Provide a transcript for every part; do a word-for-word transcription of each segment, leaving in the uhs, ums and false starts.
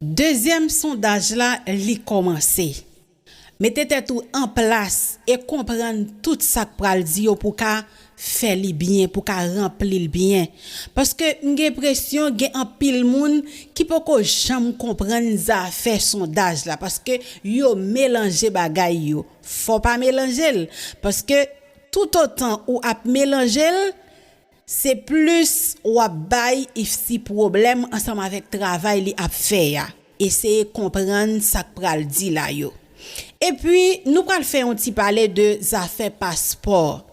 Dezyèm sondaj la, li kòmanse. Mete tèt ou an plas e konprann tout sa k pral di yo pou w ka fè li byen, pou w ka ranpli l byen. Paske m gen enpresyon gen anpil moun ki poko janm konprann zafè sondaj la, paske yo melanje bagay yo. Fò w pa melanje l, paske toutotan ou ap melanje l, se plis w ap bay Ifsi pwoblèm ansanm avèk travay li ap fè a. Eseye konprann sa k pral di la yo. Epi, nou pral fè yon ti pale de zafè paspò.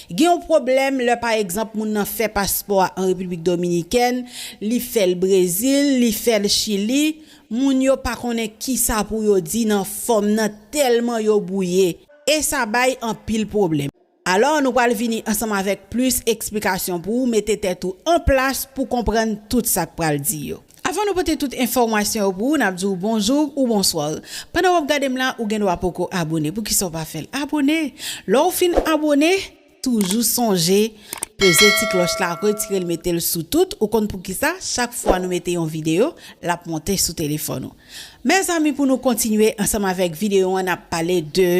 Gen yon pwoblèm lè, pa egzanp, moun nan fè paspò a an Repiblik Dominikèn, li fè l Brezil, li fè l Chili, moun yo pa konnen kisa pou yo di nan fòm nan tèlman yo bwouye. E sa bay anpil pwoblèm. Alò, nou pral vini ansanm avèk plis eksplikasyon pou ou mete tèt ou an plas pou konprann tout sa k pral di yo. Avan nou pote tout enfòmasyon yo pou ou, n ap di w bonjou ou bonswa. Pandan w ap gade m la, ou gen dwa poko abone. Poukisa w pa fè l? Abone! Lè w fin abone, toujou sonje peze ti klòch la, retire l, mete l sou tout. Ou konn poukisa? Chak fwa nou mete yon videyo, l ap monte sou telefòn ou. Mezanmi, pou nou kontinye ansanm avèk videyo an, n ap pale de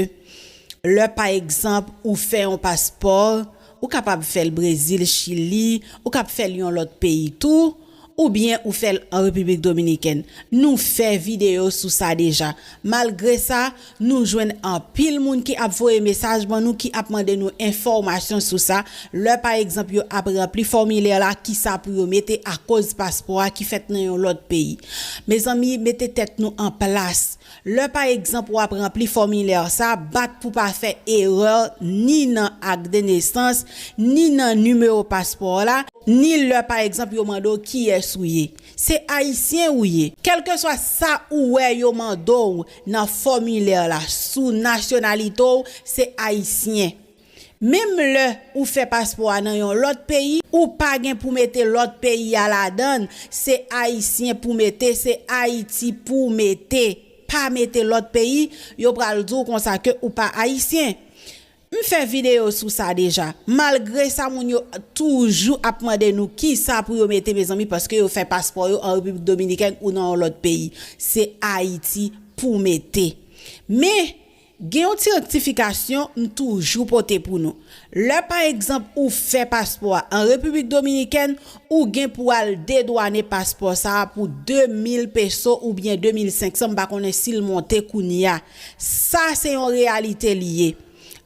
lè, pa egzanp, ou fè yon paspò, ou kapab fè l Brezil, Chili, ou kab fè l yon lòt peyi tou, oubyen ou fè l an Repiblik Dominikèn. Nou fè videyo sou sa deja. Malgre sa, nou jwenn anpil moun ki ap voye mesaj ban nou, ki ap mande nou enfòmasyon sou sa. Lè, pa egzanp, yo ap ranpli fòmilè la, kisa pou yo mete akoz paspò a ki fèt nan yon lòt peyi. Mezanmi, mete tèt nou an plas. Lè, pa egzanp, w ap ranpli fòmilè sa, bat pou pa fè erè ni nan ak de nesans, ni nan nimewo paspò w la, ni lè, pa egzanp, yo mande w kiyès ou ye. Se Ayisyen ou ye. Kèlkeswa sa ou wè yo mande w nan fòmilè la sou nasyonalite w, se Ayisyen. Menm lè ou fè paspò a nan yon lòt peyi, ou pa gen pou mete lòt peyi a ladan l. Se Ayisyen pou mete, se Ayiti pou mete. Pa mete lòt peyi, yo pral di w konsa ke ou pa Ayisyen. M fè videyo sou sa deja. Malgre sa, moun yo toujou ap mande nou kisa pou yo mete, mezanmi, paske yo fè paspò yo an Repiblik Dominikèn ou nan yon lòt peyi. Se Ayiti pou mete. Men, gen yon ti rektifikasyon m toujou pote pou nou. Lè, pa egzanp, ou fè paspò a an Repiblik Dominikèn, ou gen pou al dedwane paspò sa a pou de mil peso oubyen de mil senk san, m pa konnen si l monte kounye a. Sa se yon reyalite li ye.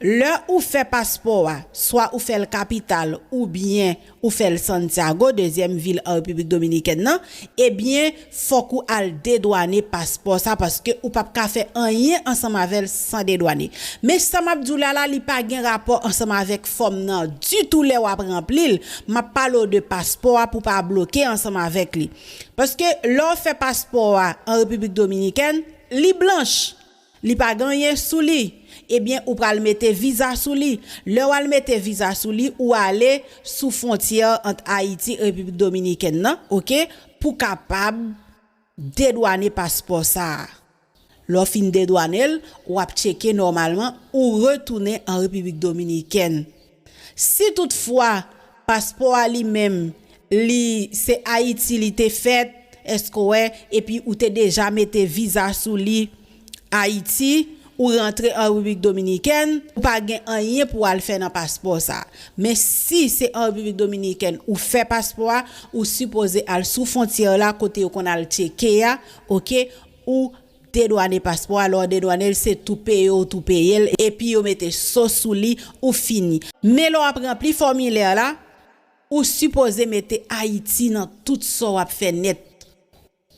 Lè ou fè paspò a, swa ou fè l kapital oubyen ou fè l Santiago, dezyèm vil an Repiblik Dominikèn nan, ebyen, fòk ou al dedwane paspò sa, paske ou p ap ka fè anyen ansanm avè l san dedwane. Men sa m ap di w la la, li pa gen rapò ansanm avèk fòm nan ditou lè w ap ranpli l. M ap pale w de paspò a pou w pa bloke ansanm avèk li. Paske lè w fè paspò a an Repiblik Dominikèn, li blanch. Li pa gen anyen sou li, ebyen, ou pral mete viza sou li. Lè w al mete viza sou li, ou ale sou fwontyè ant Ayiti, Repiblik Dominikèn nan, oke, pou kapab dedwane paspò sa a. Lè w fin dedwane l, w ap tcheke nòmalman, ou retounen an Repiblik Dominikèn. Si toutfwa paspò a li menm, li se Ayiti li te fèt, èske w wè, epi ou te deja mete viza sou li Ayiti, ou rantre an Repiblik Dominikèn, ou pa gen anyen pou w al fè nan paspò sa a. Men si se an Repiblik Dominikèn ou fè paspò a, ou sipoze al sou fwontyè la kote yo konn al tcheke a, oke, ou dedwane paspò a, lè w dedwane l, se tou peye w tou peye l, epi yo mete so sou li, ou fini. Men lè w ap ranpli fòmilè la, ou sipoze mete Ayiti nan tout sa w ap fè nèt.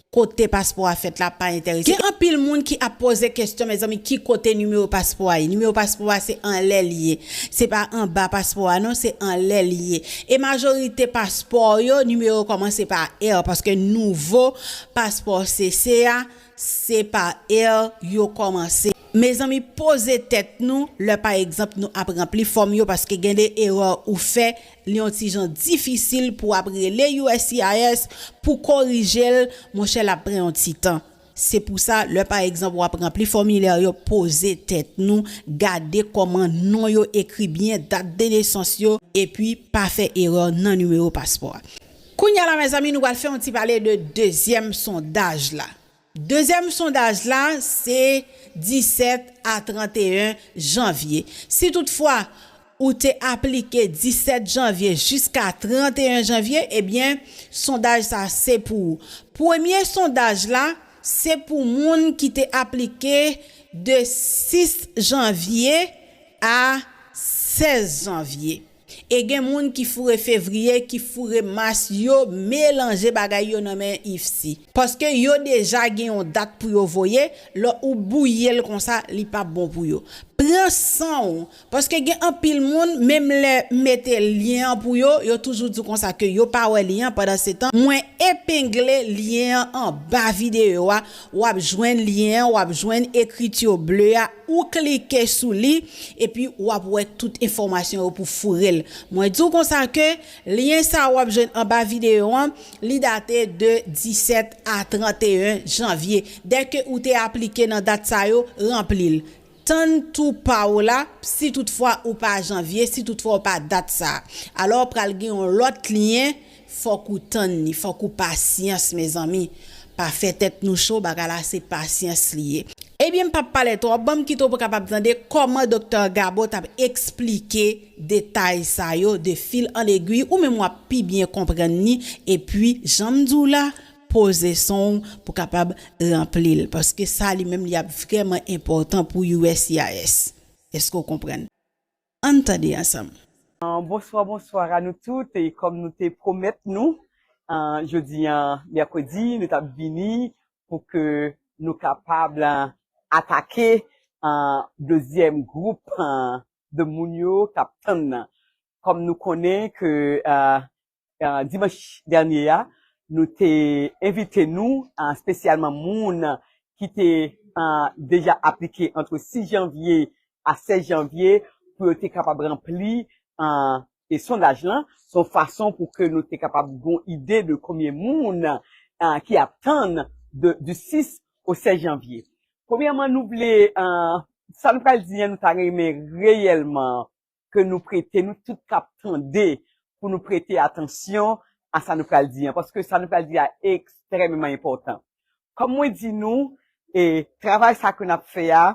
Kote paspò a fèt la pa enterese. Gen anpil moun ki ap poze kesyon, mezanmi, ki kote nimewo paspò a ye? Nimewo paspò a se anlè li ye. Se pa anba paspò a non, se anlè li ye. E majorite paspò yo, nimewo kòmanse pa R, paske nouvo paspò C C a, se pa R yo kòmanse. Mezanmi, poze tèt nou lè, pa egzanp, nou ap ranpli fòm yo, paske gen de erè ou fè, li yon ti jan difisil pou w ap rele U S C I S pou korije l, monchè, l ap pran yon ti tan. Se pou sa, lè, pa egzanp, w ap ranpli fòmilè yo, poze tèt nou, gade kòman non yo ekri byen, dat de nesans yo, epi pa fè erè nan nimewo paspò a. Kounye a la, mezanmi, nou pral fè yon ti pale de dezyèm sondaj la. Dezyèm sondaj la, se disèt a tranteyen janvye. Si toutfwa ou te aplike disèt janvye jiska tranteyen janvye, ebyen, sondaj sa se pou ou. Premye sondaj la, se pou moun ki te aplike de sis janvye a sèz janvye. E gen moun ki foure fevriye, ki foure mas, yo melanje bagay yo nan men ifsi. Paske yo deja gen yon dat pou yo voye, lè ou bouye l konsa, li p ap bon pou yo. Pran san w, paske gen anpil moun, menm lè m mete lyen an pou yo, yo toujou di konsa ke yo pa wè lyen an. Pandan se tan, mwen epengle lyen an anba videyo a. W ap jwenn lyen an, w ap jwenn ekriti ble a, ou klike sou li, epi w ap wè tout enfòmasyon yo pou foure l. Mwen di w konsa ke lyen sa a w ap jwenn anba videyo an, li date de disèt a tranteyen janvye. Dèke ou te aplike nan dat sa yo, ranpli l. Tann tou pa w la, si toutfwa ou pa janvye, si toutfwa ou pa dat sa. Alò, pral gen yon lòt lyen, fòk ou tann li, fòk ou pasyans, mezanmi. Pa fè tèt nou cho, bagay la se pasyans li ye. Ebyen, m p ap pale twòp, ban m kite w pou w kapab tande kòman Doktè Gabo t ap eksplike detay sa yo de fil an legwi, ou menm w ap pi byen konprann li, epi, jan m di w la, poze san w pou kapab ranpli l, paske sa li menm li ap vrèman enpòtan pou U S C I S. Èske w konprann? Ann tande ansanm. Bonswa, bonswa a nou tout. E kòm nou te pwomèt nou, jodi a mèkredi, nou t ap vini pou ke nou kapab atake dezyèm gwoup de moun yo k ap tann nan. Kòm nou konnen ke dimanch dènye a, nou te envite nou, espesyalman moun ki te deja aplike ant sis janvye a sèz janvye, pou yo te kapab ranpli e sondaj lan, se yon fason pou ke nou te kapab gen yon ide de konbyen moun ki ap tann de, du sis au seize janvier. Premyèman, nou vle, sa nou pral di an, nou ta renmen reyèlman ke nou prete, nou tout k ap tande, pou nou prete atansyon a sa nou pral di an, paske sa nou pral di a ekstrèmeman enpòtan. Kòm mwen di nou, e travay sa ke n ap fè a,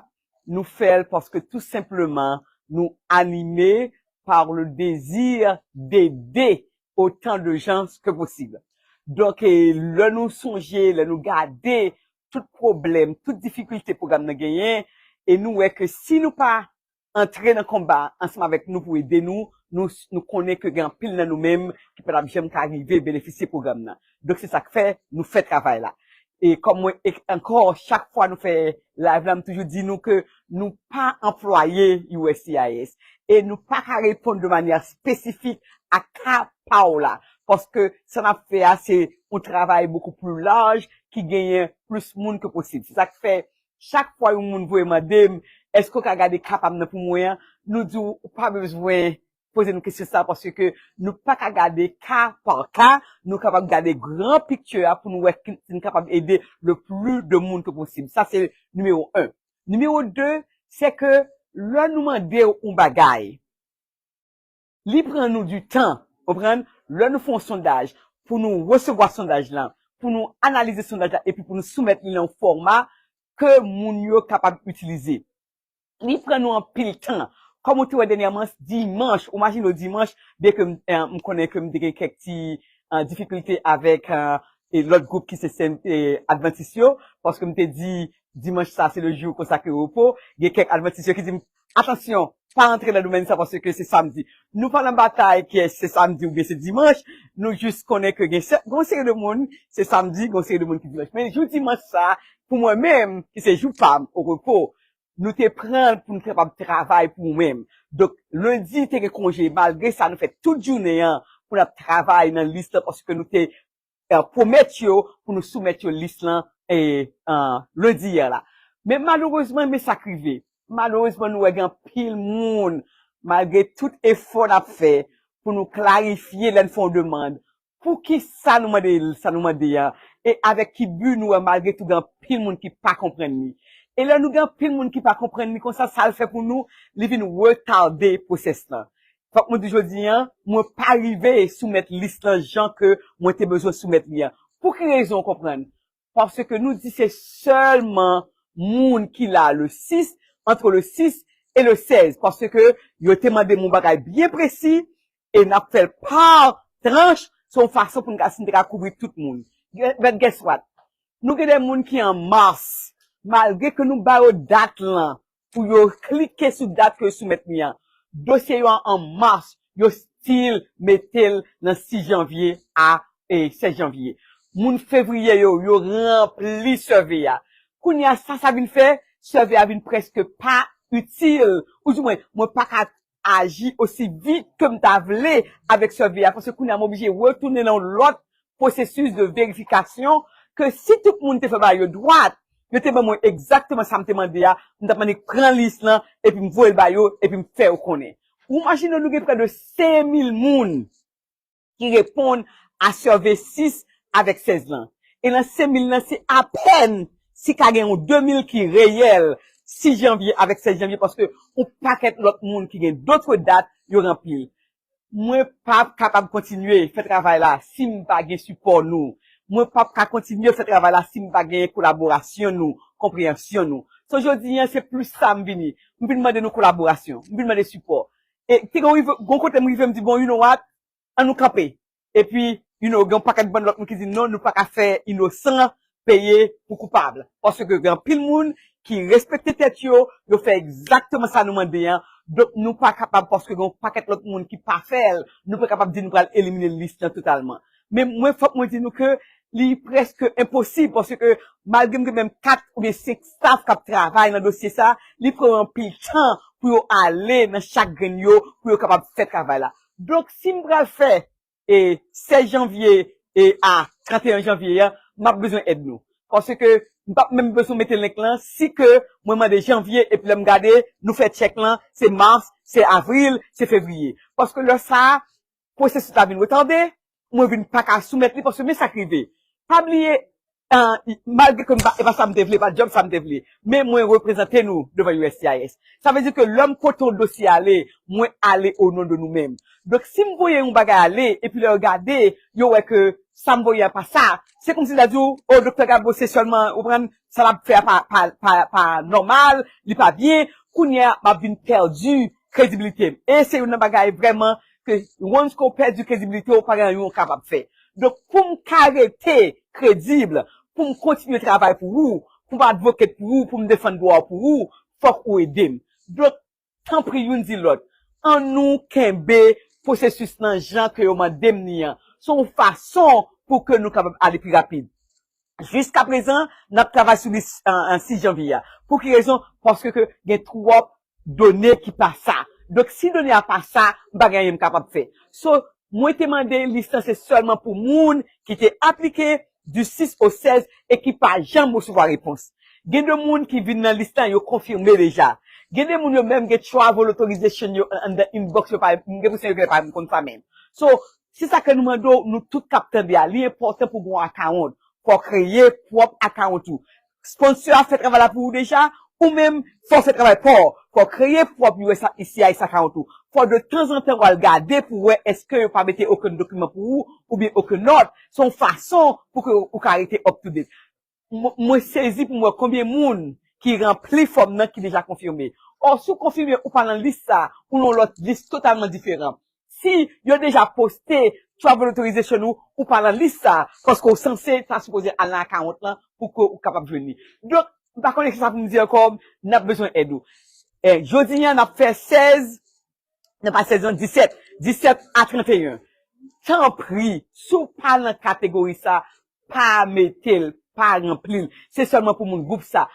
nou fè l paske tou senpleman nou anime par le désir d'aider autant de gens que possible. Donk, e, lè nou sonje, lè nou gade tout pwoblèm, tout difikilte pwogram nan genyen, e nou wè ke si nou pa antre nan konba ansanm avèk nou pou ede nou, nou, nou konnen ke gen anpil nan nou menm ki pa t ap janm ka rive benefisye pwogram nan. Donk, se sa k fè nou fè travay la. E kòm mwen, e ankò, chak fwa nou fè live la, m toujou di nou ke nou pa anplwaye U S C I S. E nou pa ka reponn de manyè espesifik a ka pa w la. Paske sa n ap fè a, se yon travay bokou pli laj, ki genyen plis moun ke posib. Se sa k fè, chak fwa yon moun voye mande m, èske w ka gade ka pa m nan pou mwen an, nou di w, ou pa bezwen poze nou kesyon sa, paske nou pa ka gade ka pa ka, nou kapab gade gran picture a pou nou wè ki, si nou kapab ede le plus de moun ke posib. Sa se nimewo en. Nimewo de, se ke lè nou mande w yon bagay, li pran nou du tan, konprann? Lè nou fè yon sondaj, pou nou resevwa sondaj lan, pou nou analize sondaj la, epi pou nou soumèt li nan yon fòma ke moun yo kapab itilize. Li pran nou anpil tan. Kòm ou te wè dènyèman, dimanch, ou imajine w dimanch, byen ke m, eh, m konnen ke m te gen kèk ti, eh, difikilte avèk, eh, e lòt gwoup ki se sen, e, Advantis yo, paske m te di dimanch sa se le jou konsakre repo, gen kèk Advantis yo ki di m, atansyon, pa antre nan domèn sa paske se samdi. Nou pa nan batay kiyès se samdi oubyen se dimanch, nou jis konnen ke gen se, gen yon seri de moun se samdi, gen yon seri de moun ki dimanch. Men jou dimanch sa, pou mwen menm, ki se jou pa m, o repo, nou te pran l pou nou kapab travay pou ou menm. Donk, lendi te gen konje, malgre sa, nou fè tout jounen an pou n ap travay nan lis lan, paske nou te, eh, pwomèt yo pou nou soumèt yo lis lan, eh, eh, lendi yè la. Men malerezman, men sa k rive. Malerezman, nou wè gen anpil moun, malgre tout efò n ap fè pou nou klarifye lè n fè yon demann, poukisa nou mande l sa nou mande a, e avèk ki bi nou wè, malgre tou gen anpil moun ki pa konprann li. E lè nou gen anpil moun ki pa konprann li konsa, sa l fè pou nou, li vin retade pwosès lan. Fòk mwen di jodi an, mwen pa rive soumèt lis lan jan ke mwen te bezwen soumèt li an. Pou ki rezon, w konprann? paske nou di se sèlman moun ki la le sis, entre le sis et le seize, paske yo te mande m yon bagay byen presi, e n ap fè l pa tranch, se yon fason pou n ka, si n te ka kouvri tout moun. But guess what? Nou gen de moun ki an mas, malgre ke nou ba yo dat lan, pou yo klike sou dat ke yo soumèt li an. Dosye yo an mas, yo still mete l nan sis janvye a e sèz janvye. Moun fevriye yo, yo ranpli survey a. Kounye a, sa sa vin fè, survey a vin prèske pa itil. Ou di mwen, mwen pa ka aji osi vit ke m ta vle avèk survey a, paske kounye a m oblije retounen nan yon lòt pwosesis de verifikasyon ke si tout moun te fè bagay yo dwat, yo te ban mwen egzakteman sa m te mande a, m t ap mande pran lis lan, epi m voye l ba yo, epi m fè yo konnen. Ou imajine nou gen prè de senk mil moun ki reponn a survey sis avèk sèz lan. E nan senk mil lan, se apèn si ka gen yon de mil ki reyèl sis janvye avèk sèz janvye, paske yon pakèt lòt moun ki gen dòt dat, yo ranpli l. Mwen p ap kapab kontinye fè travay la si m pa gen sipò nou. Mwen p ap ka kontinye fè travay la si m pa gen kolaborasyon nou, konpreyansyon nou. So, jodi an, se plis sa m vini. M vin mande nou kolaborasyon. M vin mande sipò. E te gen yon rive, gon kote m rive, m di, bon, you know what? An nou kanpe. Epi, you know, gen yon pakèt bann lòt moun ki di, non, nou pa ka fè inosan peye pou koupab. Paske gen anpil moun ki respekte tèt yo, yo fè egzakteman sa nou mande an. Donk, nou pa kapab, paske gen yon pakèt lòt moun ki pa fè l, nou pa kapab di nou pral elimine lis lan totalman. Men mwen, fòk mwen di nou ke li prèske enposib, paske malgre m gen menm kat oubyen senk staff k ap travay nan dosye sa, li pran anpil tan pou yo ale nan chak grenn yo, pou yo kapab fè travay la. Donk, si m pral fè e sèz janvye e a trannteyen janvye a, m ap bezwen èd nou. Paske m p ap menm bezwen mete link lan, si ke mwen mande janvye, epi lè m gade, nou fè tchèk lan, se mas, se avril, se fevriye. Paske lè sa a, pwosesis la vin retade, mwen vin pa ka soumèt li, paske men sa k rive. Pa bliye, ah, malgre ke m pa, e pa sa m te vle, e pa djòb sa m te vle, men mwen reprezante nou devan U S C I S. Sa vle di ke lè m pote yon dosye ale, mwen ale o non de nou menm. Donk, si m voye yon bagay ale, epi lè yo gade, yo wè ke sa m voye a pa sa, se kòmsi yo ta di w, o, Doktè Gabo, se sèlman, ou konprann, sa l ap fè a pa, pa, pa, pa nòmal, li pa byen, kounye a, m ap vin pèdi kredibilite m. E se youn nan bagay vrèman ke, once ke w pèdi kredibilite w, pa gen anyen w kapab fè. Donk, pou m ka rete kredib, pou m kontinye travay pou ou, pou m advocate pou ou, pou m defann dwa w pou ou, fòk ou ede m. Donk, tanpri youn di lòt, ann nou kenbe pwosesis lan jan ke yo mande m ni an. Se yon fason pou ke nou kapab ale pi rapid. Jiskaprezan, n ap travay sou lis, an, an sis janvye a. Pou ki rezon? Paske ke gen twòp done ki pa sa. Donk, si done a pa sa, m pa gen anyen m kapab fè. So, mwen te mande lis lan se sèlman pou moun ki te aplike du sis au sèz e ki pa janm resevwa repons. Gen de moun ki vin nan lis lan, yo konfime deja. Gen de moun yo menm gen travel authorization yo an, anndan inbox yo pa, m gen enpresyon yo genlè pa menm konn sa menm. So, se sa ke nou mande w, nou tout k ap tande a, li enpòtan pou gen yon account. Fò w kreye pwòp account ou. Sponsor a fè travay la pou ou deja, ou menm, fò w fè travay pa w. Fò w kreye pwòp U S C I S account ou. Fò de tanzantan w al gade pou w wè èske yo pa mete okenn dokiman pou ou, oubyen okenn nòt. Se yon fason pou ke ou ka rete up to date. Mwen, mwen sezi pou m wè konbyen moun ki ranpli fòm nan ki deja konfime. Ò, si w konfime, ou pa nan lis sa, ou nan yon lòt lis totalman diferan. Si yo deja poste travel authorization ou, ou pa nan lis sa, paske w sanse ta sipoze al nan account lan pou ke ou kapab jwenn li. Donk, m pa konnen kisa pou m di ankò, n ap bezwen èd ou. E, jodi a, n ap fè sèz, non pa sèz non, disèt, disèt a trannteyen. Tanpri, si w pa nan kategori sa, pa mete l, pa ranpli l. Se sèlman pou moun gwoup sa.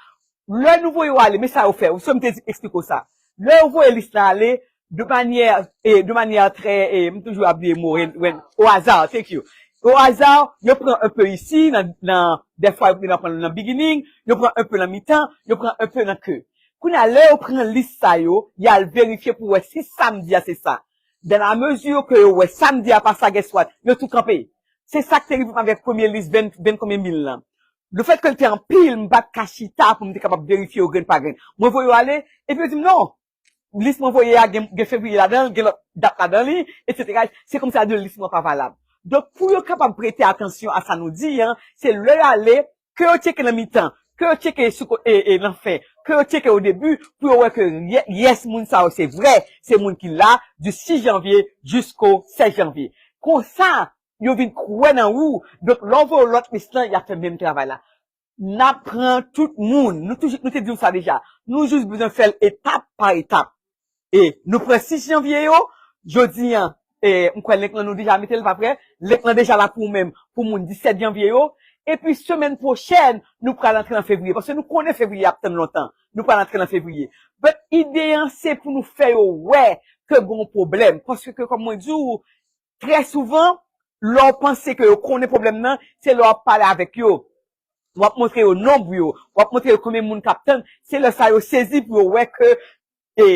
Lè nou voye w ale, men sa yo fè, ou se m te di, eksplike w sa. Lè yo voye lis la ale, de manyè, e, de manyè trè, e, m toujou ap bliye mo, ren, ren, au hasard, thank you. Au hasard, yo pran un peu ici, nan, nan, dèfwa yo pran nan beginning, yo pran un peu nan mitan, yo pran un peu nan ke. Kounye a, lè yo pran lis sa yo, y al verifye pou wè si sa m di a se sa. Dans la mesure ke yo wè sa m di a pa sa, guess what? Yo tou kanpe. Se sa k te rive m avèk premye lis ven, ven konbyen mil lan. Lefètke l te anpil, m pa t ka chita pou m te kapab verifye yo grenn pa grenn. Mwen voye yo ale, epi yo di m non. Lis mwen voye a gen, gen fevriye ladan l, gen lòt dat ladan li, etsetera. Se kòmsi a di lis mwen pa valab. Donk, pou yo kapab prete atansyon a sa nou di an, se lè y ale, ke yo tcheke nan mitan, ke yo tcheke sou ko- e, e nan fen, ke yo tcheke o debi, pou yo wè ke ye- yes, moun sa yo se vrè, se moun ki la du sis janvye jisko sèz janvye. Konsa, yo vin kwè nan ou. Donk, lè w voye lòt lis lan, y ap fè menm travay la. N ap pran tout moun. Nou toujou, nou te di w sa deja. Nou jis bezwen fè l etap pa etap. E nou pran sis janvye yo, jodi an, e, m kwè link lan nou deja mete l, pa vre? Link lan deja la pou ou menm, pou moun disèt janvye yo. Epi semèn pwochèn, nou pral antre nan fevriye. Paske nou konnen fevriye ap tann lontan. Nou pral antre nan fevriye. But ide an, se pou nou fè yo wè ke gen yon pwoblèm. Paske, kòm mwen di w, trè souvan, lè w panse ke yo konnen pwoblèm nan, se lè w ap pale avèk yo. W ap montre yo nonb yo, w ap montre yo konbyen moun k ap tann. Se lè sa yo sezi pou yo wè ke e,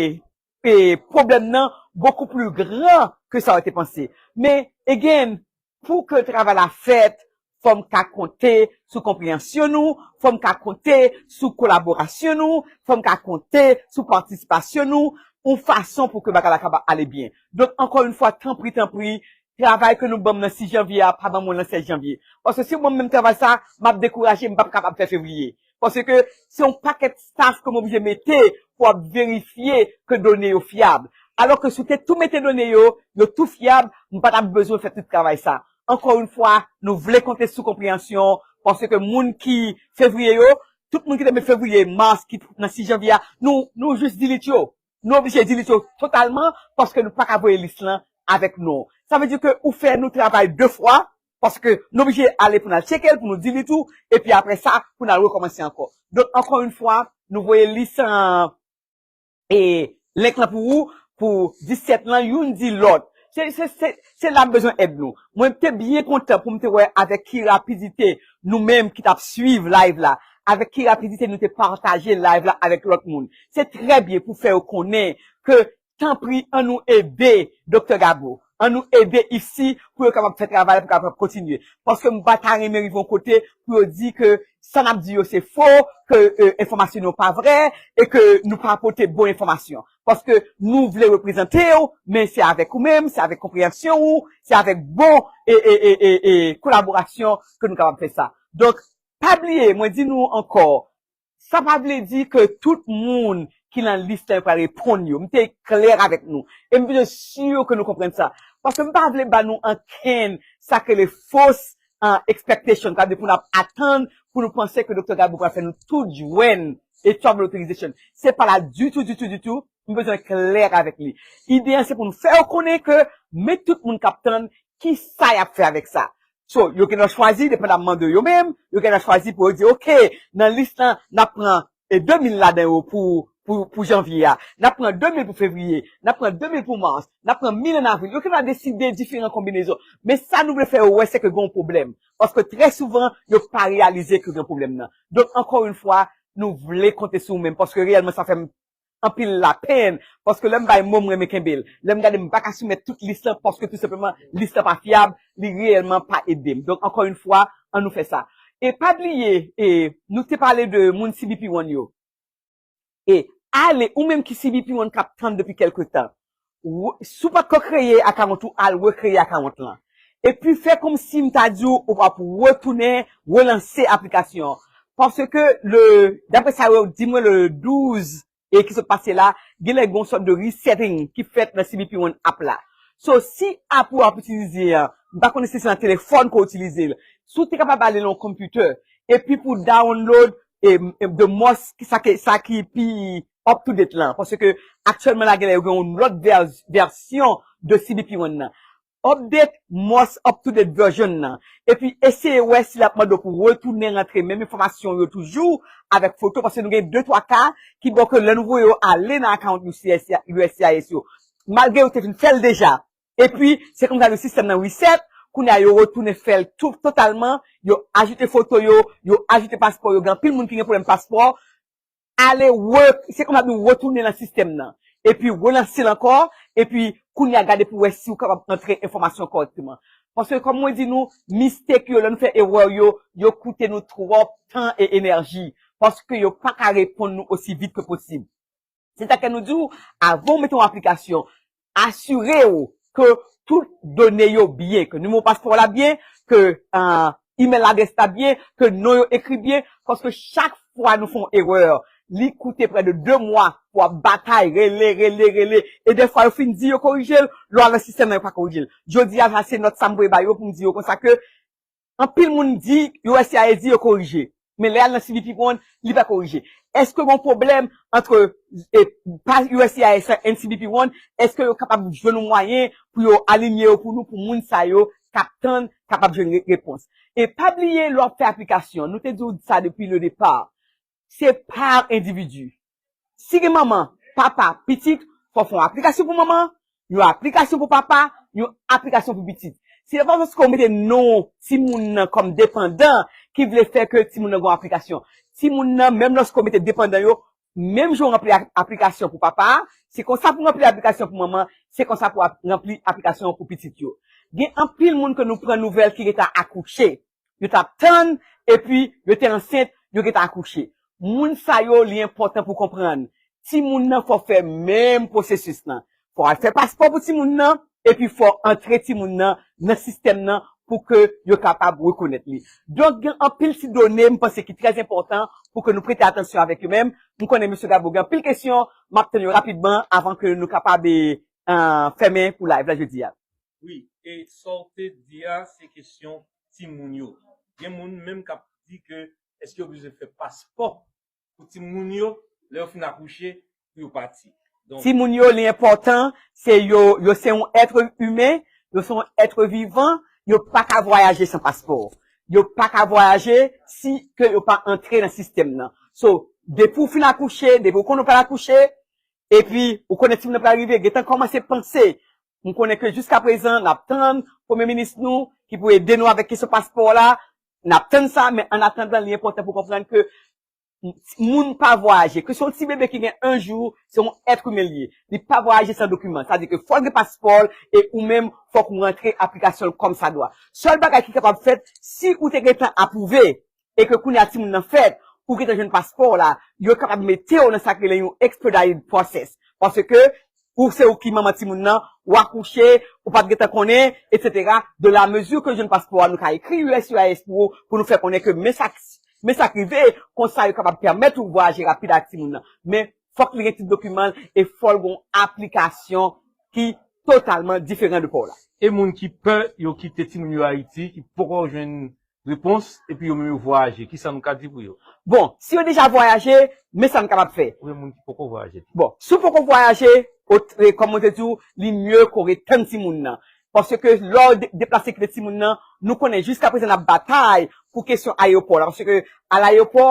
e pwoblèm nan beaucoup plus grand que sa yo te panse. Men, again, pou ke travay la fèt, fò m ka konte sou konpreyansyon nou, fò m ka konte sou kolaborasyon nou, fò m ka konte sou patisipasyon nou, yon fason pou ke bagay la kapab ale byen. Donk, ankò yon fwa, tanpri, tanpri, travay ke nou ban m nan sis janvye a, pa ban mwen nan sèz janvye. Paske si w ban m menm travay sa, m ap dekouraje, m p ap kapab fè fevriye. Paske se yon pakèt staff ke m oblije mete pou ap verifye ke done yo fyab. Alò ke si w te tou mete done yo, yo tou fyab, m pa t ap bezwen fè tout travay sa. Ankò yon fwa, nou vle konte sou konpreyansyon, paske moun ki fevriye yo, tout moun ki te met fevriye, mas, ki nan sis janvye a, nou, nou jis delete yo. Nou oblije delete yo totalman paske nou pa ka voye lis lan avèk non. Sa vle di ke ou fè nou travay de fwa, paske nou oblije ale pou n al tcheke l, pou nou delete ou, epi apre sa, pou n al rekòmanse ankò. Donk, ankò yon fwa, nou voye lis an, e, link lan pou ou, pou disèt lan, youn di lòt. Se, se, se, se la m bezwen èd nou. Mwen te byen kontan pou m te wè avèk ki rapidite nou menm ki t ap swiv live la, avèk ki rapidite nou te pataje live la avèk lòt moun. Se trè byen pou fè yo konnen ke, tanpri, ann nou ede Doktè Gabo. Ann nou ede isi pou yo kapab fè travay la, pou kapab kontinye. Paske m pa ta renmen rive yon kote pou yo di ke sa n ap di yo se fo, ke, e, enfòmasyon nou pa vrè, e ke nou pa pote bon enfòmasyon. Paske nou vle reprezante w, men se avèk ou menm, se avèk konpreyansyon ou, se avèk bon e, e, e, e, e kolaborasyon ke nou kapab fè sa. Donk, pa bliye, mwen di nou ankò, sa pa vle di ke tout moun ki nan lis la yo pral reponn yo. M te klè avèk nou. E m bezwen si ke nou konprann sa. Paske m pa vle ba nou ankenn sa k rele fausse, an, expectation, sa vle di pou n ap atann, pou nou panse ke Doktè Gabo pral fè nou tout jwenn e travel authorization. Se pa la ditou, ditou, ditou. M bezwen klè avèk li. Ide an, se pou nou fè yo konnen ke, men tout moun k ap tann, ki sa y ap fè avèk sa. So, yo gen dwa chwazi, depandamman de yo menm, yo gen dwa chwazi pou yo di, oke, nan lis lan, n ap pran, e, de mil ladan yo pou, pou, pou janvye a, n ap pran de mil pou fevriye, n ap pran de mil pou mas, n ap pran mil an avril. Yo gen dwa deside diferan konbinezon. Men sa nou vle fè yo wè, se ke gen yon pwoblèm. Paske trè souvan, yo pa reyalize ke gen pwoblèm nan. Donk, ankò yon fwa, nou vle konte sou ou menm, paske reyèlman, sa fè m anpil lapenn, paske lè m bay mo, m renmen kenbe l. Lè m gade, m pa ka soumèt tout lis lan, paske tou senpleman, lis lan pa fyab, li reyèlman pa ede m. Donk, ankò yon fwa, ann nou fè sa. E pa bliye, e, nou te pale de moun C B P One yo. E ale, ou menm ki C B P One k ap tann depi kèlke tan, w- si w pa t ko kreye account ou, al rekreye account lan. Epi fè kòmsi m ta di w, ou ap retounen, relanse aplikasyon an. Paske le, daprè sa yo di mwen le douz, e ki sot pase la, genlè gen yon sòt de resetting ki fèt nan C B P One app la. So, si app ou ap itilize an, m pa konnen si se nan telefòn ke w itilize l, si w te kapab ale nan yon computer, epi pou download, e, e, the most, ki sa ki, sa ki pi up to date lan, paske aktyèlman la genlè yo gen yon lòt vè- vèsyon de C B P One nan. Update most up to date version nan. Epi eseye wè si l ap mande w pou retounen rantre menm enfòmasyon yo toujou avèk foto, paske nou gen de twa ka ki bon ke lè nou voye yo ale nan account U S C I S yo, malgre yo te fin fè l deja. Epi, se konsa le sistèm nan reset, kounye a yo retounen fè l tou totalman, yo ajoute foto yo, yo ajoute paspò yo, gen anpil moun ki gen pwoblèm paspò, ale re, se kòm ap di w retounen nan sistèm nan. Epi relanse l ankò, epi kounye a gade pou wè si w kapab antre enfòmasyon kòrèkteman. Paske kòm mwen di nou, mistake yo, lè nou fè erè yo, yo koute nou twòp tan e enèji. Paske yo pa ka reponn nou osi vit ke posib. Se sa ke nou di w, avan w mete yon aplikasyon, asire w ke tout done yo byen, ke nimewo paspò w la byen, ke, ah, email adrès la byen, ke non yo ekri byen, paske chak fwa nou fè yon erè, li koute prè de de mwa pou ap batay, rele, rele, rele, e dèfwa yo fin di yo korije l, lè w al nan sistèm nan yo pa korije l. Jodi a, sa se nòt sa m voye ba yo pou m di yo konsa ke anpil moun di, U S C I S di yo korije. Men lè y al nan C B P One, li pa korije. Èske gen pwoblèm ant, e, pa U S C I S and C B P One? Èske yo kapab jwenn yon mwayen pou yo alinye yo pou nou, pou moun sa yo k ap tann, kapab jwenn re- repons? E pa bliye, lè w ap fè aplikasyon, nou te di w sa depi le départ, se pa endividi. Si gen manman, papa, pitit, fò w fè yon aplikasyon pou manman, yon aplikasyon pou papa, yon aplikasyon pou pitit. Se pa paske w mete non timoun nan kòm depandan ki vle fè ke timoun nan gen yon aplikasyon. Timoun nan, menm lòske w mete depandan yo, menm jan w ranpli a- aplikasyon pou papa a, se konsa pou w ranpli aplikasyon pou manman, se konsa pou w ap- ranpli aplikasyon pou pitit yo. Gen anpil moun ke nou pran nouvèl ki gentan akouche. Yo t ap tann, epi yo te ansent, yo gentan akouche. Moun sa yo, li enpòtan pou konprann. Timoun nan fò fè menm pwosesis lan. Fò al fè paspò pou timoun nan, epi fò antre timoun nan nan sistèm nan pou ke yo kapab rekonèt li. Donk, gen anpil ti done, m panse, ki trè enpòtan pou ke nou prete atansyon avèk yo menm. M konnen mesye Gabo gen anpil kesyon, m ap tann yo rapidman avan ke nou kapab, e, e, fèmen pou live la jodi a. Wi, e sa w te di a, se kesyon timoun yo. Gen moun menm k ap di ke èske yo bezwen fè paspò pou timoun yo lè yo fin akouche pou yo pati. Donk, Timoun yo, li enpòtan, se yo, yo se yon èt imen, yo se yon èt vivan, yo pa ka vwayaje san paspò. Yo pa ka vwayaje si ke yo pa antre nan sistèm nan. So, depi w fin akouche, depi w konnen w pral akouche, epi ou konnen timoun nan pral rive, gentan kòmanse panse. M konnen ke jiskaprezan, n ap tann Premye Minis nou, ki pou ede nou avèk kesyon paspò la, n ap tann sa, men an atandan, li enpòtan pou konprann ke moun pa vwayaje. Ke se yon ti bebe ki gen en jou, se yon èt imen li ye. Li pa vwayaje san dokiman. Sa di ke fò l gen paspò l e ou menm fòk ou rantre aplikasyon l kòmsadwa. Sèl bagay ki kapab fèt, si ou te gentan apwouve e ke kounye a timoun nan fèt, ou gentan jwenn paspò w la, yo kapab mete w nan sa k rele yon expedited process. Paske ou se ou ki manman timoun nan, ou akouche, ou pa t gentan konnen, etsetera. De la mezi ke w jwenn paspò a, nou ka ekri U S C I S pou ou, pou nou fè konnen ke men sa k men sa k rive, konsa yo kapab pèmèt ou vwayaje rapid ak timoun nan. Men fòk li gen tout dokiman l e fò l gen yon aplikasyon ki totalman diferan de pa w la. E moun ki pè yo kite timoun yo Ayiti, ki poko jwenn repons, epi yo menm yo vwayaje, kisa nou ka di pou yo? Bon, si yo deja vwayaje, men sa n kapab fè. Oubyen moun ki poko vwayaje? Bon, si w poko vwayaje, ot- e, kòm mwen te di w, li mye ke w ret tann timoun nan. Paske lè w de- deplase kite timoun nan, nou konnen jiskaprezan n ap batay pou kesyon ayewopò la. Paske alayewopò,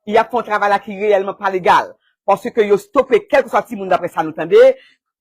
y ap fè yon travay la ki reyèlman pa legal. Paske yo stope kèlkeswa timoun, daprè sa nou tande,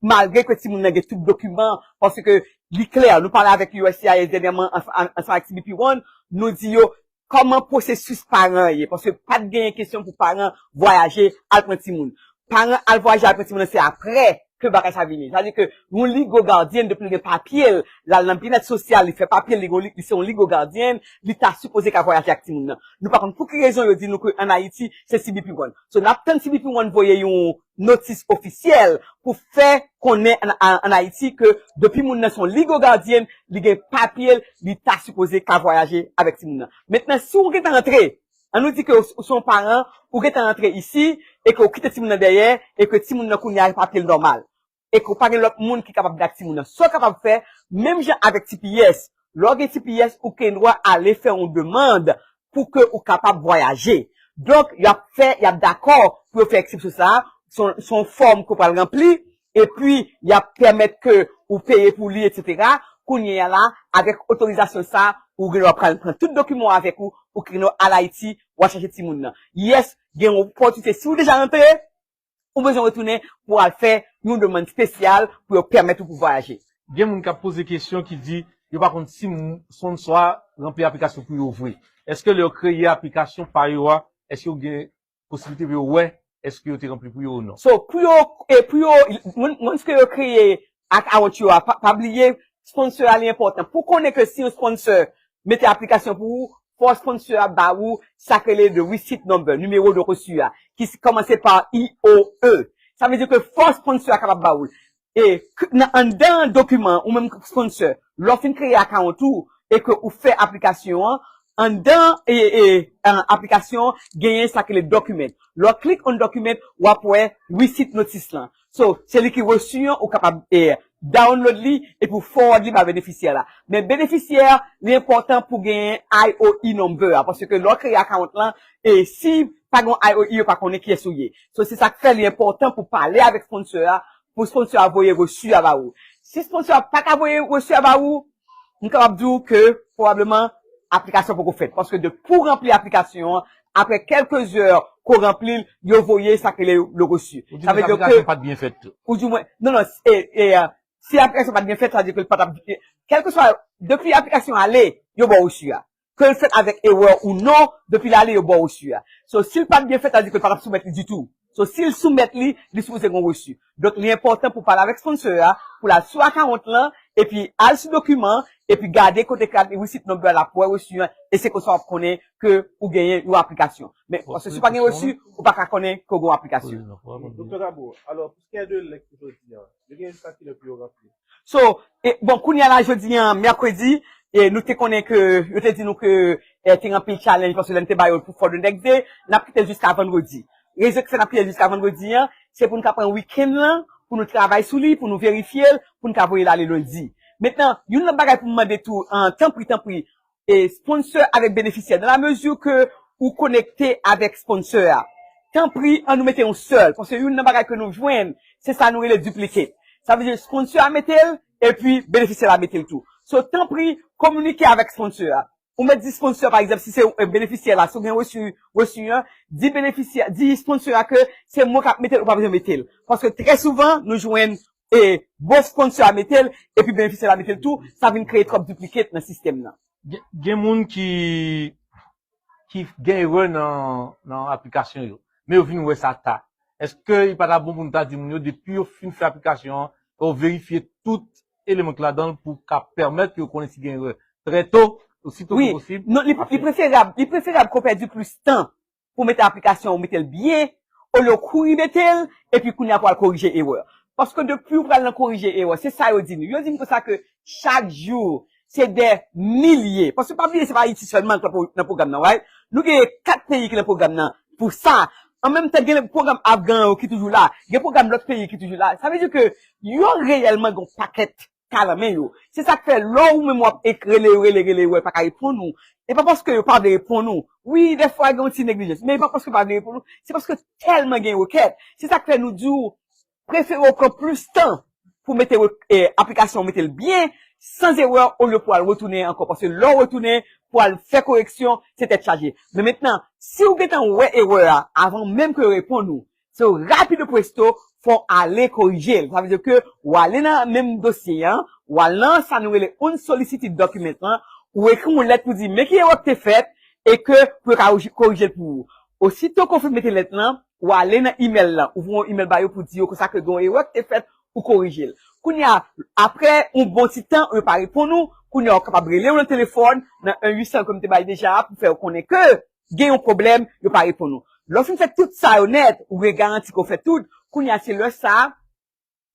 malgre ke timoun nan gen tout dokiman, paske li klè, nou pale avèk U S C I S dènyèman, an- an- ansanm avèk C B P One, nou di yo kòman pwosesis paran an ye, paske pa t genyen kesyon pou paran vwayaje al pran timoun. Paran al vwayaje al pran timoun nan se aprè ke bagay sa vini. Sa di ke yon legal guardian, depi l gen papye l, l al nan byennèt sosyal, li fè papye l, li, li se yon legal guardian, li ta sipoze ka vwayaje ak timoun nan. Nou pa konn pou ki rezon yo di nou ke ann Ayiti, se C B P One. So, n ap tann C B P One voye yon notis ofisyèl pou fè konnen ann, ann, ann Ayiti ke depi moun nan se yon legal guardian, li gen papye l, li ta sipoze ka vwayaje avèk timoun nan. Mentnan, si w gentan antre, an nou di ke w, w se yon paran, ou gentan antre isi, e ke w kite timoun nan dèyè, e ke timoun nan kounye a papye l nòmal. E ke w pa gen lòt moun ki kapab vin ak timoun nan. Sa w kapab fè, menm jan avèk T P S, lè w gen T P S, ou gen dwa ale fè yon demann pou ke ou kapab vwayaje. Donk, y ap fè, y ap dakò pou yo fè eksepsyon sa a, se yon, se yon fòm ke w pral ranpli, epi y ap pèmèt ke ou peye pou li, etsetera. Kounye a la, avèk otorizasyon sa a, ou gen dwa pran, pran tout dokiman w avèk ou, ou gen dwa al Ayiti, w al chache timoun nan. Yes, gen yon opòtinite, si w deja rantre, ou bezwen retounen pou al fè yon demann espesyal pou yo pèmèt ou pou vwayaje. Gen moun k ap poze kesyon ki di yo pa konn si m- sponsor a ranpli aplikasyon pou yo vre. Èske lè yo kreye aplikasyon pa yo a, èske yo gen posiblite pou yo wè èske yo te ranpli pou yo ou non? So, pou yo, e pou yo, moun, moun ke yo kreye account yo a, pa, pa bliye, sponsor a li enpòtan. Pou konnen ke si yon sponsor mete aplikasyon pou ou, fò sponsor a ba ou sa k rele the receipt number, nimewo de resi a, ki s- kòmanse pa I O E. Sa vle di ke fò sponsor a kapab ba ou l. E k- nan anndan dokiman ou menm sponsor, lè w fin kreye account ou e ke ou fè aplikasyon an, anndan e, e, an, aplikasyon an, genyen sa ki le document. Lè w klik on document, w ap wè receipt notice lan. So, se li ki reçu an, ou kapab e, download li epi w forward li ba benefisyè la. Men benefisyè, li enpòtan pou genyen I O E number a, paske lè w kreye account lan, e si pa gen I O E, yo pa konnen kiyès ou ye. So, se sa k fè li enpòtan pou pale avèk sponsor a, pou sponsor a voye reçu a ba ou. Si sponsor a pa ka voye reçu a ba ou, m kapab di w ke pwobableman aplikasyon poko fèt. Paske depi w ranpli aplikasyon an, apre kèlke zè ke w ranpli l, yo voye sa k rele le reçu. Ou di Sa vle di ke aplikasyon pa t byen fèt tou. Ou di mwen, non, non, e, e, si aplikasyon pa t byen fèt, sa vle di ke l pa t ap, kèlkeswa, depi aplikasyon ale, yo ba w reçu a. Ke l fèt avèk erè ou non, depi l ale, yo ba w reçu a. So, si l pa t byen fèt, sa vle di ke l pa t ap soumèt li ditou. So, si l soumèt li, li sipoze gen reçu. Donk, li enpòtan pou pale avèk sponsor a, pou l al sou account lan, epi al sou dokiman, epi gade kote ke receipt number la pou wè reçu an, e se konsa w ap konnen ke ou genyen yon aplikasyon. Men, paske si w pa gen reçu, ou pa ka konnen ke w gen yon aplikasyon. Doktè Gabo, alò, pou ce qui est de lèt pou jodi a, yo gen jiska kilè pou yo ranpli? So, e, bon, kounye a la, jodi an, mèkredi, e nou te konnen ke, yo te di nou ke e, te gen anpil challenge, paske lè n te ba yo pou for the next day, n ap kite l jiska vandredi. Rezon ki fè n ap kite l jiska vandredi an, se pou n ka pran weekend lan, pou nou travay sou li, pou nou verifye l, pou n ka voye l ale lendi. Mentnan, youn lòt bagay pou m mande tou, an, tanpri, tanpri, e, sponsor avèk benefisyè, dans la mesure que ou konekte avèk sponsor a, tanpri, an nou mete yon sèl, paske youn nan bagay ke nou jwenn, se sa nou rele duplicate. Sa vle di sponsor a mete l, epi benefisyè la mete l tou. So, tanpri, kominike avèk sponsor a. Ou mèt di sponsor, pa egzanp, si se, e, benefisyè la, si w gen reçu, reçu an, di benefisyè, di sponsor a ke se mwen k ap mete l, ou pa bezwen mete l. Paske trè souvan, nou jwenn, e, bon sponsor a mete l, epi benefisyè la mete l tou, sa vin kreye twòp duplicate nan sistèm nan. Gen, gen moun ki, ki gen erè nan, nan aplikasyon yo, men yo vin wè sa ta. Èske li pa ta bon pou nou ta di moun yo, depi yo fin fè aplikasyon an, fò yo verifye tout eleman ki ladan l pou ka pèmèt yo konnen si gen erè trè to, osito ke posib? Non, li, li preferab, li preferab ke w pèdi plis tan pou mete aplikasyon an, ou mete l byen, olye w kouri mete l, epi kounye a pou al korije erè. Paske depi w pral nan korije erè, se sa yo di nou. Yo di nou konsa ke chak jou, se dè milye. Paske pa bliye, se pa Ayiti sèlman k nan pwo-, nan pwogram nan, right? Nou gen kat peyi ki nan pwogram nan pou sa. An menm tan, gen pwogram Afgan yo ki toujou la. Gen pwogram lòt peyi ki toujou la. Sa vle di ke yo reyèlman gen yon pakèt ka nan men yo. Se sa k fè lè ou menm w ap ek-, rele yo, rele, rele yo, yo pa ka reponn ou. E pa paske yo pa vle reponn ou. Wi, dèfwa gen yon ti neglijans, men e pa paske yo pa vle reponn ou. Se paske tèlman gen rekèt. Se sa k fè nou di w, prefere w pran plis tan pou mete, e, aplikasyon an, mete l byen, san erè, olye pou al retounen ankò. Paske lè w retounen pou al fè koreksyon, se tèt chaje. Men mentnan, si w gentan wè erè a avan menm ke yo reponn ou, se rapid presto, fò w ale korije l. Sa vle di ke w ale nan menm dosye an, w al nan sa nou rele unsolicited document lan, ou ekri yon lèt pou di men ki erè k te fèt, e ke pou yo ka korije l pou ou. Osito ke w fin mete lèt lan, w ale nan email lan, ou voye yon email ba yo pou di yo konsa ke gen yon erè k te fèt, ou korije l. Kounye a, apre yon bon ti tan, yo pa reponn ou, kounye a, ou kapab rele yo nan telefòn, nan en uit san ke m te bay deja a, pou fè yo konnen ke gen yon pwoblèm, yo pa reponn ou. Lè w fin fè tout sa yo nèt, ou gen garanti ke w fè tout, kounye a, se lè sa a,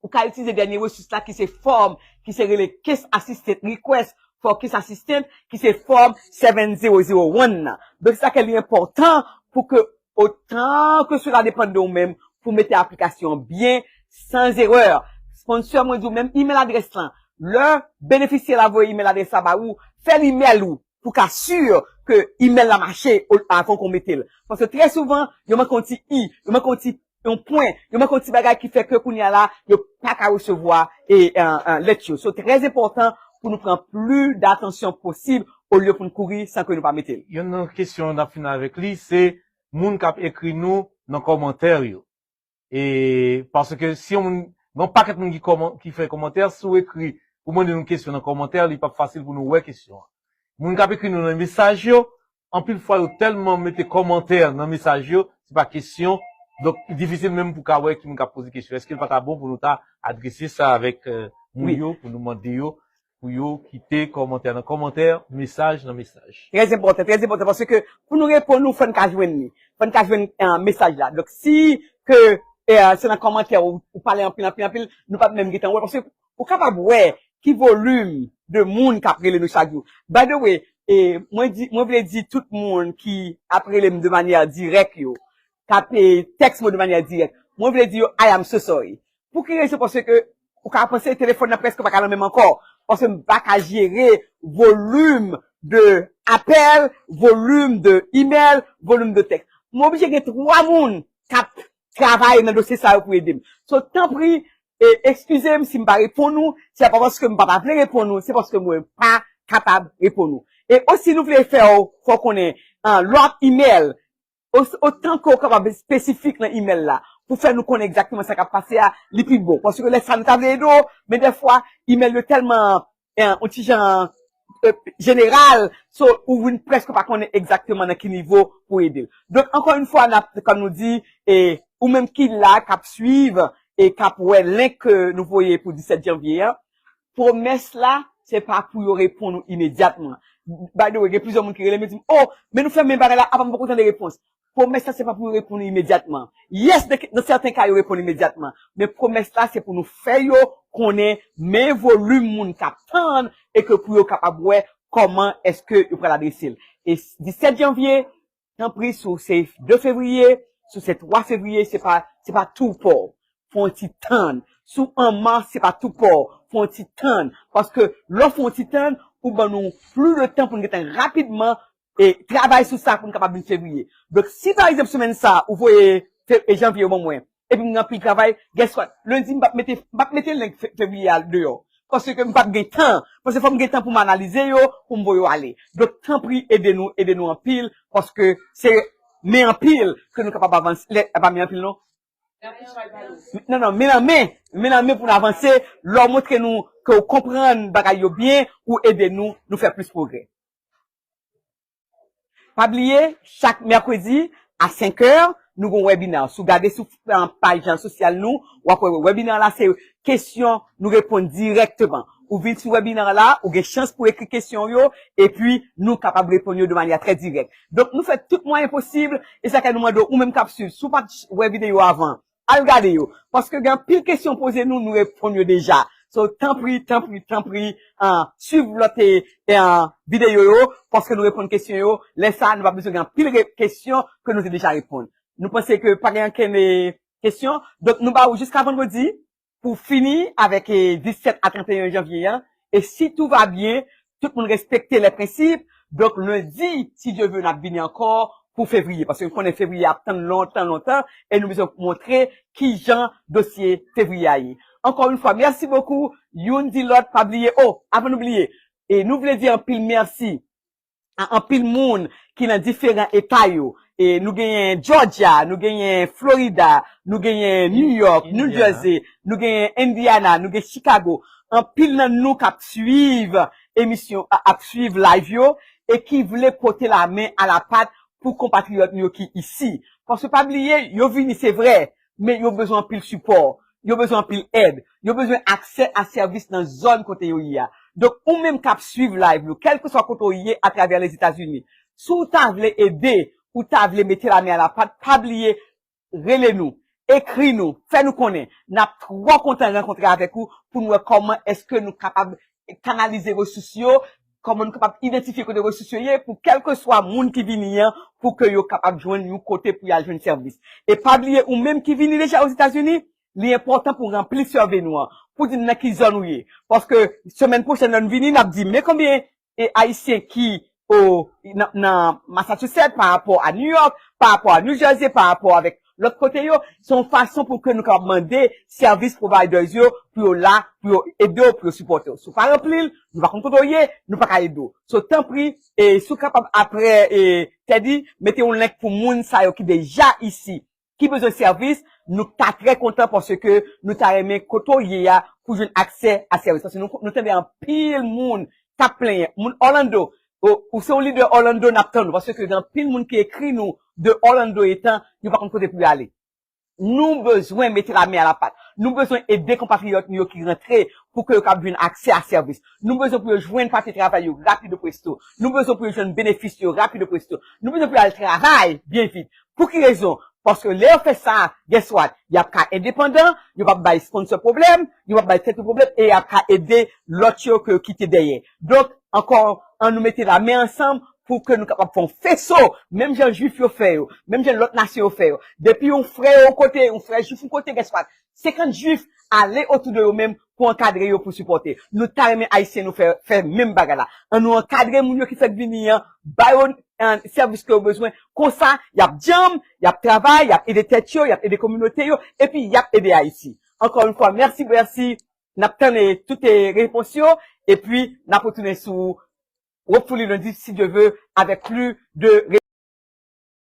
ou ka itilize dènye resous la ki se fòm, ki se rele Case Assistance Request for Case Assistance, ki se fòm seven zero zero one nan. Donk, se sa ke li enpòtan pou ke, otan ke sela depann de ou menm, pou mete aplikasyon an byen, san erè. Sponsor mwen di w menm email adrès lan. Lè benefisyè la voye email adrès la ba ou, fè l email ou pou ka si ke email la mache o-, avan ke w mete l. Paske trè souvan, yo manke yon ti i, yo manke yon ti yon pwen, yo manke yon ti bagay ki fè ke kounye a la, yo pa ka resevwa e, e, e, lèt yo. So, trè enpòtan pou nou pran plis datansyon posib olye pou n kouri san ke nou pa mete l. Youn nan kesyon n ap fini avèk li, se moun k ap ekri nou nan kòmantè yo. E, paske si yon moun, gen yon pakèt moun ki kòman-, ki fè kòmantè, si w ekri, ou mande nou kesyon nan kòmantè, li p ap fasil pou nou wè kesyon an. Moun k ap ekri nou nan mesaj yo, anpil fwa yo tèlman mete kòmantè nan mesaj yo, se pa kesyon. Donk, li difisil menm pou ka wè ki moun k ap poze kesyon. Èske l pa ta bon pou nou ta adrese sa avèk, euh, moun yo, pou nou mande yo, pou yo kite kòmantè nan kòmantè, mesaj nan mesaj? Trè enpòtan, trè enpòtan, paske pou nou reponn ou, fò n ka jwenn li. Fò n ka jwenn, euh, mesaj la. Donk, si ke, euh, se nan kòmantè ou, ou pale anpil, anpil, anpil, nou p ap menm gentan wè, paske ou kapab wè ki volim de moun k ap rele nou chak jou. By the way, e mwen di, mwen vle di tout moun ki ap rele m de manyè dirèk yo, k ap, e, tèks mwen de manyè dirèk, mwen vle di yo, I am so sorry. Pou ki rezon? Paske ou ka panse telefòn nan prèske pa ka nan men m ankò. Paske m pa ka jere volim de apèl, volim de imèl, volim de tèks. Mwen oblije gen twa moun k ap travay nan dosye sa yo pou ede m. So, tanpri, e, eskize m si m pa reponn ou, se pa paske m pa ta vle reponn ou, se paske mwen pa kapab reponn ou. E osi, nou vle fè w, fè w konnen, an, lè w ap imèl, o-, otan ke w kapab espesifik nan imèl la, pou fè nou konnen egzakteman sa k ap pase a, li pi bon. Paske lè sa nou ta vle ede w, men dèfwa, imèl yo tèlman, e, yon ti jan, e, jeneral, so, ou vin prèske pa konnen egzakteman nan ki nivo pou ede l. Donk, ankò yon fwa, n ap, kòm nou di, e, ou menm ki la, k ap swiv, e k ap wè link ke nou voye pou disèt janvye an, pwomès la, se pa pou yo reponn ou imedyatman. By the way, gen plizyè moun ki rele m, yo di m, "Oh, men nou fèmen bagay la, apa m poko tande repons?" Pwomès la, se pa pou yo reponn ou imedyatman. Yes, nan, nan sèten ka, yo reponn imedyatman. Men pwomès la, se pou nou fè yo konnen men volim moun k ap tann e ke pou yo kapab wè kòman èske yo pral adrese l. E s-, disèt janvye, tanpri, si w se de fevriye, si w se twa fevriye, se pa, se pa tou pò. Fè yon ti tann. Si w an mas, se pa tou pò. Fè yon ti tann. Paske lè w fè yon ti tann, ou ban nou plis de tan pou n gentan rapidman e travay sou sa pou n kapab vin fevriye. Donk, si pa egzanp semèn sa a, ou voye fe-, e janvye yo ban mwen, epi m gen anpil travay, guess what? Lendi, m p ap mete, m p ap mete link fe-, fevriye a deyò. Paske m p ap gen tan. Paske fò m gen tan pou m analize yo, pou m voye yo ale. Donk, tanpri, ede nou, ede nou anpil, paske se men anpil ke nou kapab avanse. Lè, pa men anpil, non? Non, non, men nan men, men nan men pou n avanse, lè w montre nou ke w konprann bagay yo byen, ou ede nou, nou fè plis pwogrè. Pa bliye, chak mèkredi a senk è, nou gen yon webinè. Si w gade sou, e, paj sosyal nou, w ap wè webinè la, se kesyon nou reponn dirèkteman. Ou vin sou webinè la, ou gen chans pou ekri kesyon w yo, epi nou kapab reponn yo de manyè trè dirèk. Donk, nou fè tout mwayen posib, e sa k fè nou mande w, ou menm k ap swiv, si w pa t wè videyo avan, al gade yo. Paske gen anpil kesyon poze nou, nou reponn yo deja. So, tanpri, tanpri, tanpri, e, swiv lòt, e, e, videyo yo, paske nou reponn kesyon yo. Lè sa a, nou pa bezwen gen anpil re-, kesyon ke nou te deja reponn. Nou panse ke pa gen ankenn, e, kesyon. Donk, nou ba ou jiska vandredi pou fini avèk, e, disèt a trannteyen janvye an. E si tout va byen, tout moun respekte lè prensip, donk, lendi, si Dye vle, n ap vini ankò pou fevriye. Paske m konnen fevriye ap tann lontan, lontan, e nou bezwen montre ki jan dosye fevriye a ye. Ankò yon fwa, mèsi bokou, youn di lòt, pa bliye, oh, avan nou bliye, e nou vle di anpil mèsi a anpil moun ki nan diferan eta yo. E nou genyen Georgia, nou genyen Florida, nou genyen New York, New Jersey, nou genyen Indiana, nou gen Chicago. Anpil nan nou k ap swiv emisyon, a-, ap swiv live yo, e ki vle pote lamen alapat pou konpatriyòt nou yo ki isi. Paske pa bliye, yo vini, se vre, men yo bezwen anpil sipò, yo bezwen anpil èd, yo bezwen aksè a sèvis nan zòn kote yo ye a. Donk, ou menm k ap swiv live yo, kèlkeswa kote w ye atravè Lèzetazini, si w ta vle ede, ou ta vle mete lamen alapat, pa bliye, rele nou, ekri nou, fè nou konnen. N ap twò kontan rankontre avèk ou pou n wè kòman èske nou kapab kanalize resous yo, kòman nou kapab idantifye kote resous yo ye pou kèlkeswa moun ki vini an, pou ke yo kapab jwenn yon kote pou y al jwenn sèvis. E pa bliye, ou menm ki vini deja Ozetazini, li enpòtan pou w ranpli sèvey nou an, pou di n nan ki zòn ou ye. Paske semèn pwochèn, lè n vini, n ap di, men konbyen e Ayisyen ki o, nan, nan Massachusetts, pa rapò a New York, pa rapò a New Jersey, pa rapò avèk lòt kote yo, se yon fason pou ke nou kapab mande service providers yo pou yo la, pou yo ede w, pou yo sipòte w. Si w pa ranpli l, nou pa konn kote w ye, nou pa ka ede w. So, tanpri, e, si w kapab apre, e, Teddy, mete yon link pou moun sa yo ki deja isi, ki bezwen sèvis, nou ta trè kontan paske nou ta renmen kote w ye a pou jwenn aksè a sèvis. Paske nou, nou tande anpil moun k ap plenyen. Moun Orlando, ou, ou se yon lidè Orlando, n ap tann ou, paske gen anpil moun ki ekri nou de Orlando etan yo pa konn kote pou yo ale. Nou bezwen mete lamen alapat. Nou bezwen ede konpatriyòt nou yo ki rantre pou ke yo kab jwenn aksè a sèvis. Nou bezwen pou yo jwenn papye travay yo rapido presto. Nou bezwen pou yo jwenn benefis yo rapido presto. Nou bezwen pou yo al travay byen vit. Pou ki rezon? Paske lè yo fè sa, guess what? Y ap ka endepandan, yo p ap bay sponsor pwoblèm, yo p ap bay tèt yo pwoblèm, e y ap ka ede lòt yo ke yo kite dèyè. Donk, ankò, an nou mete lamen ansanm pou ke nou kapab fè yon feso, menm jan jwif yo fè yo, menm jan lòt nasyon yo fè yo. Depi yon frè yon kote, yon frè jwif yon kote, guess what? Senkant jwif ale otou de yo menm pou ankadre yo, pou sipòte. Nou ta renmen ayisyen nou fè, fè menm bagay la. An nou ankadre moun yo ki fèk vini an, ba yo, an, sèvis ke yo bezwen. Konsa, y ap djanm, y ap travay, y ap ede tèt yo, y ap ede kominote yo, epi y ap ede Ayiti. Ankò yon fwa, mèsi, mèsi. N ap tann, eh, tout, eh, repons yo, epi n ap retounen sou Hopefully Lundi, si Dye ve, avèk plis de